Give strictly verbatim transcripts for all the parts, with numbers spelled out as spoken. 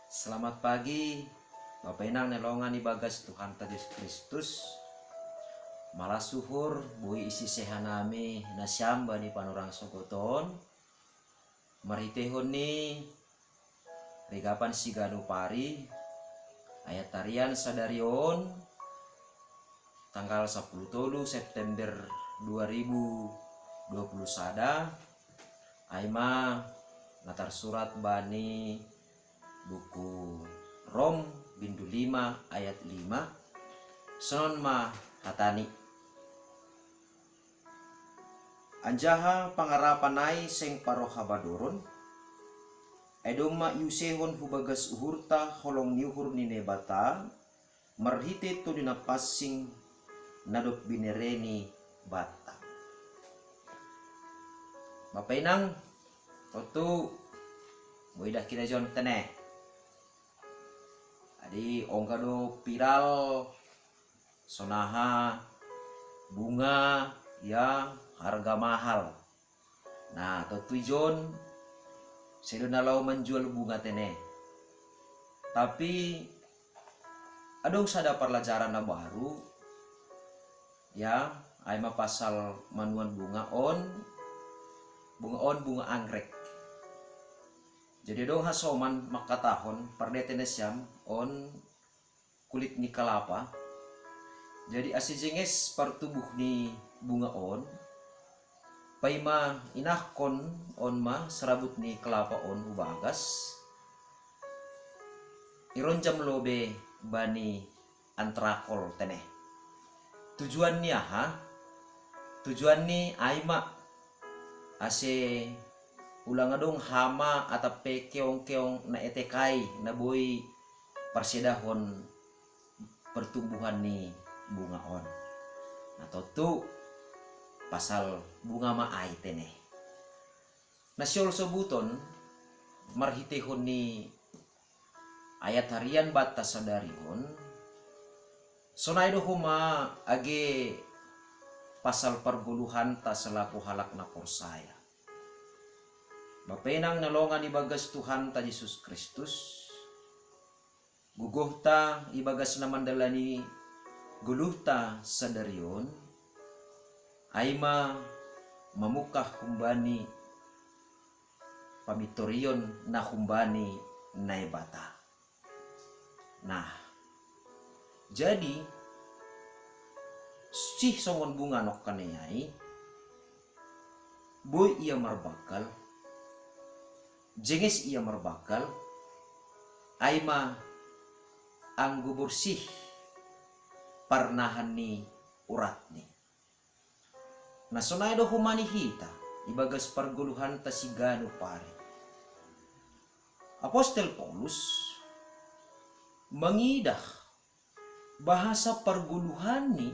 Selamat pagi, Bapa Inang na longan ibagas Tuhanta Jesus Kristus. Malas uhur, boi isiseha nami nasiam bani panorang sogot on. Marhiteihon ni rigapan siganu pari, ayat harian sadari on, tanggal sapuluh tolu September dua ribu dua puluh sada, ai ma na tarsurat bani buku Rom bindu lima ayat lima, sonon ma hatani: Anjaha pangarapan ai seng parroha badoron, ai domma iusehon hu bagas uhurta holong ni uhur ni Naibata, marhitei Tondi Na Pansing na dob binereni banta. Bapa Inang, tontu boi dah kita jon tene. Jadi ongga do viral sonaha bunga yang harga mahal. Nah, tontu ijon sedo na laho manjual bunga tene. Tapi adong sada parlajaran na baru, ya, ai ma pasal manuan bunga on, bunga on bunga anggrek. Jadi adong hasoman mangkatahon pardete nasiam on kulit ni kalapa. Jadi ase jenges partubuh ni bunga on, paima inahkon on ma sarabut ni kalapa on hu bagas, ironjam lobe bani antrakol tene. Tujuan ni aha? Tujuan ni ai ma ase ulang adong hama atap pe keong-keong na etek ai na boi parsedahon pertumbuhan ni bunga on. Nah, tontu pasal bunga ma ai tene. Na siol sobuton marhiteihon ni ayat harian banta sadari on, sonai do homa age pasal pargoluhanta selaku halak na porsaya. Bapa Inang na longan ibagas Tuhanta Jesus Kristus, gogohta ibagas na mandalani goluhta sadari on, ai ma mamungkah humbani pamintorion na humbani Naibata. Nah, jadi sih songon bunga nongkan i ai, boi ia marbanggal, jenges ia marbanggal, ai ma anggo borsih parnahan ni uratni. Na sonai do homa ni hita ibagas pargoluhanta siganu pari. Apostel Paulus mangidah bahasa pargoluhanni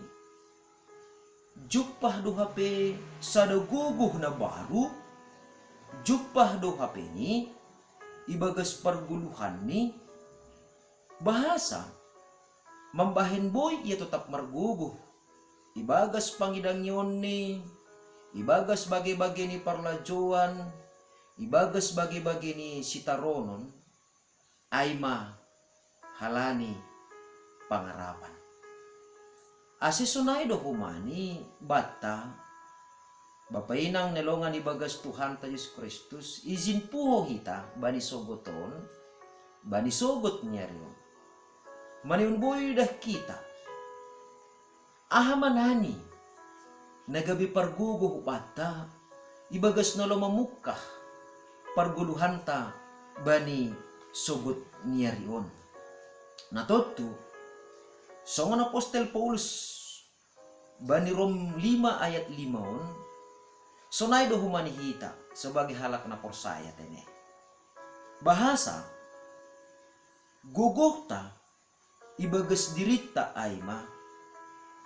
jumpah do hape sada gogoh na baru, jumpah do hape ni ibagas pargoluhanni, bahasa mambahen boi ia totap margogoh ibagas pangidangionni, ibagas bage-bage ni parlajouan, ibagas bage-bage ni sitaronon, ai ma halani pangarapan. Ase sonai do homa ni banta, Bapa Inang na longan ibagas Tuhanta Jesus Kristus, ijin puho hita bani sogot on, bani sogot ni ari on. Manihon boi dah hita aha ma nani na gabe pargogoh banta ibagas na laho mamungkah pargoluhanta bani sogot ni ari on. Na tontu songon apostel Paulus bani Rom lima ayat lima on, sonai do homa ni hita sebagai halak na porsaya tene. Bahasa gogohta ibagas dirinta ai ma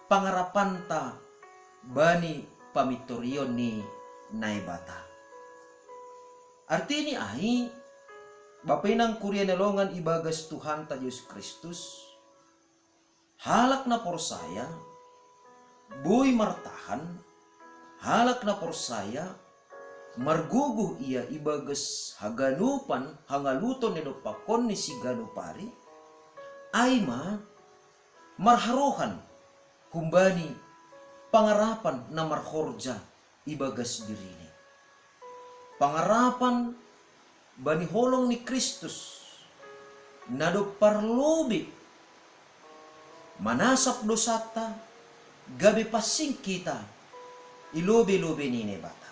pangarapanta bani pamintorion ni Naibata. Artini ai, Bapa Inang kuria na longan ibagas Tuhanta Jesus Kristus, halak na porsaya boi martahan, halak na porsaya margogoh ia ibagas haganupan hangaluton ni dompakkon ni si ganup ari, ai ma marharohan humbani pangarapan na marhorja ibagas dirini. Pangarapan bani holong ni Kristus, na dob parlobei manasap dosanta, gabe pansing hita i lobei-lobei ni Naibata.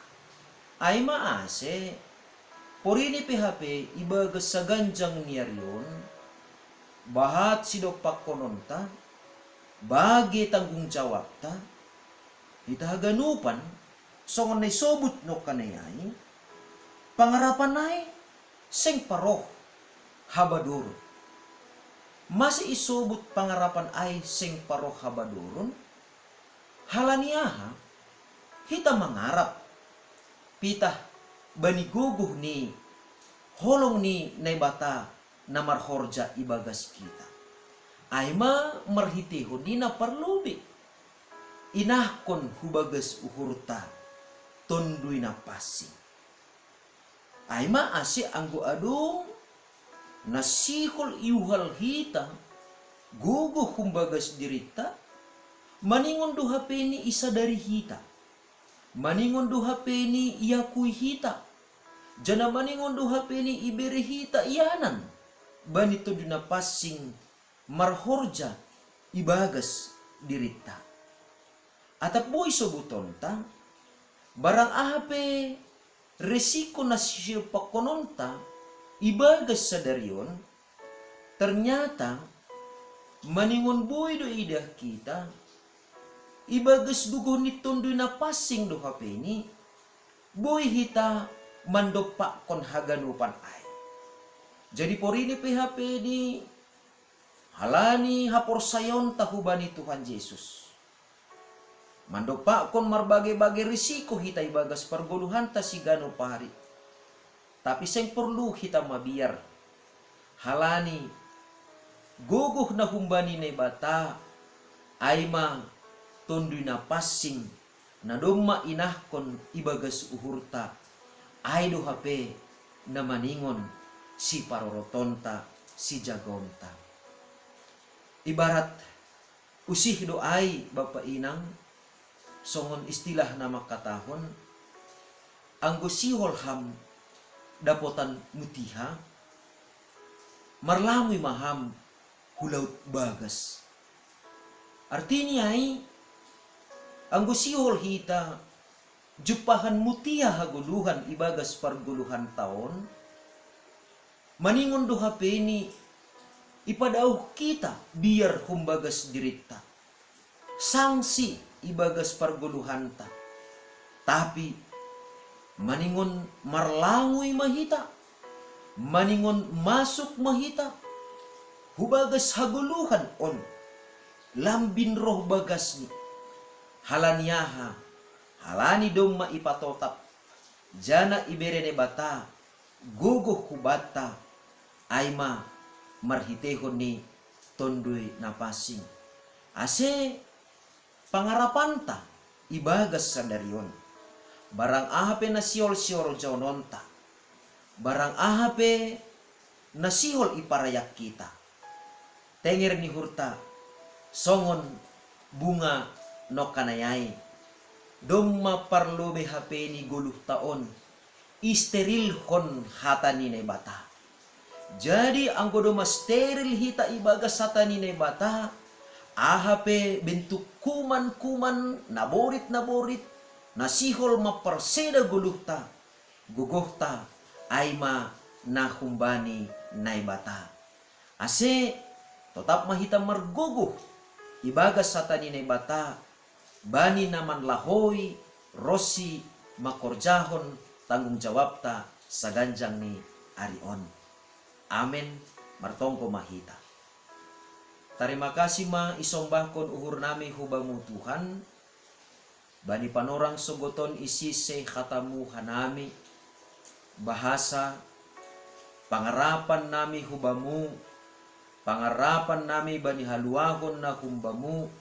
Ai ma ase, porini pe hape ibagas saganjang ni ari on, bahat sidompakkononta, bage tanggung jawabta, hita haganupan, songon na isobut nongkanai ai, pangarapan ai seng paroh habadoron. Mase isobut pangarapan ai seng paroh habadoron? Halani aha? Hita mangarap, pitah bani gogoh ni holong ni Naibata na marhorja ibagas hita. Ai ma marhiteihon ni na parlobei inahkon hubagas uhurta Tonduy Na Pansing. Ai ma ase anggo adong na sihol iuhal hita gogoh humbagas dirinta, maningon do hape ni isadari hita, maningon do hape ni iakui hita, janah maningon do hape ni ibere hita ianan bani Tonduy Na Pansing marhorja ibagas dirinta. Atap boi sobutonta, barang aha pe resiko na sidompakkononta ibagas sadari on, ternyata maningon boi do iidah hita, ibagas gogoh ni Tonduy Na Pansing do hape ni boi hita mandompakkon haganupan ai. Jadi porini pe hape ni halani haporsayaonta hubani Tuhan Jesus, mandompakkon marbage-bage risiko hita ibagas pargoluhanta siganup ari. Tapi seng porlu hita mabiar, halani gogoh na humbani Naibata, ai ma Tonduy Na Pansing, na domma inahkon ibagas uhurta, ai do hape na maningon siparorotonta, sijagaonta. Ibarat usih do ai, Bapa Inang, songon istilah na mangkatahon, anggo sihol ham dapotan mutiha, marlangui ma ham hu laut bagas. Artini ai, anggo sihol hita jumpahan mutiha hagoluhan ibagas pargoluhanta on, maningon do hape ni ipadauh hita biar humbagas dirinta, sangsi ibagas pargoluhanta. Tapi maningon marlangui ma hita, maningon masuk ma hita hubagas hagoluhan on, lambin roh bagasni. Halani aha? Halani domma ipatotap, janah ibere Naibata gogoh hubanta, ai ma marhiteihon ni Tonduy Na Pansing. Ase pangarapanta ibagas sadari on, barang aha pe na sihol sihorjaononta, barang aha pe na sihol iparayak hita, tenger ni uhurta songon bunga nongkanai ai, domma parlobei hape ni goluhta on isterilhon hata ni Naibata. Jadi anggo domma steril hita ibagas hata ni Naibata, aha pe bentuk kuman-kuman, naborit-naborit, na sihol mamparseda goluhta, gogohta, ai ma na humbani Naibata. Ase totap ma hita margogoh ibagas hata ni Naibata, bani na manlahoi ronsi mangkorjahon tanggung jawabta saganjang ni ari on. Amen. Martonggo ma hita. Tarima kasih ma isombahkon uhurnami hu Bamu Tuhan, bani panorang sogot on isise hatamu hanami, bahasa pangarapannami hu Bamu, pangarapannami bani haluahon na hum Bamu,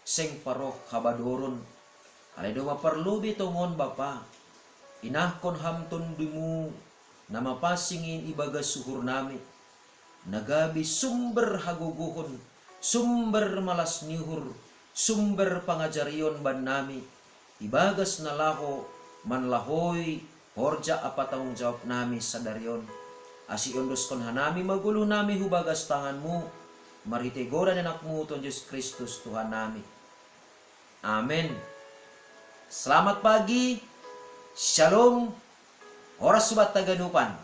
seng paroh habadoron. Alai domma parlobei tongon Bapa, Inahkon ham Tonduy mu na mapasing in ibagas uhur nami, na gabe sumber hagogohon, sumber malas ni uhur, sumber pangajarion bannami, ibagas na laho manlahoi horja ampa tanggung jawab nami sadari on. Asi iondoskon hanami ma goluh nami hu bagas tanganmu, marhitei goran ni anakmu Tuhan Jesus Kristus Tuhan nami. Amen. Selamat pagi, shalom, horas hu banta haganupan.